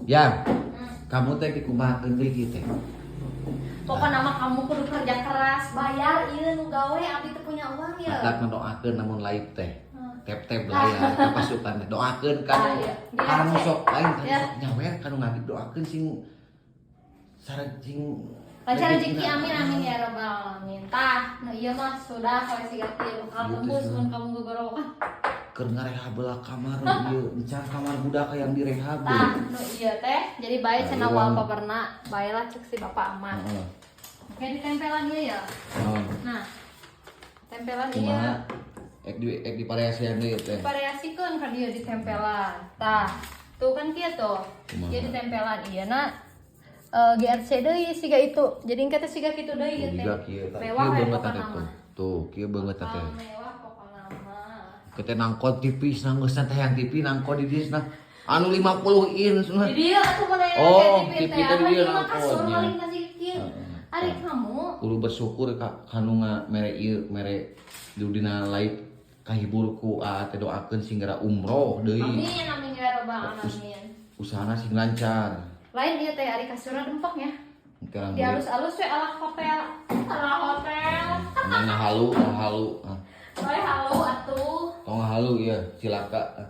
Yang kamu teh dikumahakeun deui kieu teh? Pokoknya mah kamu kudu kerja keras, bayar ieu nu gawe, abdi teu punya uang ya. Matak ngadoakeun namun live teh. Tap-tap layar kapasukan teh doakeun Ah, kanu iya. kanu sok lain kanu Ya. sok nyawer kanu ngabdi, doakeun sing sareng sing Lancar rezeki, rezekina. Amin amin ya robbal alamin. Tah, nu ieu mah sudah kalau siga kieu bakal Gitu tembus sih. Mun kamu gogorowokan. Keur ngarehab belah kamar ieu, encan kamar budak yang direhab. Tah, nu ieu teh jadi bae Nah, cenah iya. Wallpaperna, bae lah cek si bapak mah. Heeh. Oke, ditempelan ieu ya. Naon? Nah, tempelan ieu. Kumaha? Ek di variasian deui teh. Variasikeun ka dieu ditempelan. Tah, tuh kan kieu tuh. Kumaha? Ieu ditempelan ieu na GRC deui siga itu. Jadi engke teh siga kitu deui ieu teh. Juga kieu tah. Mewah Kieu we beungeut pokona teh mah. Tuh. Tuh, kieu beungeut teh. Bakal mewah pokona mah. Kita nangkot TV nanggeus teh yang TV nangkot di dieu nah. Anu 50 inch nah. Di dieu atuh mana Oh, TV TV teh. teh di dieu Apa mah kasur nangkotnya. paling kasih kieu. Heeh. Ari kamu Kudu bersyukur ka kanu nga mere ieu, mere dina live kahibur ku aa teh, doakeun sing geura umroh deui. Amin amin ya robbal alamin. Usahana sing lancar. Lain ieu teh ari kasurna dempok ya. Engke lamun Di alus-alus we ala hotel. Ala hotel. Emang ngahalu, ngahalu. Ah, Bae halu atuh. tong ngahalu ya, cilaka. Ah.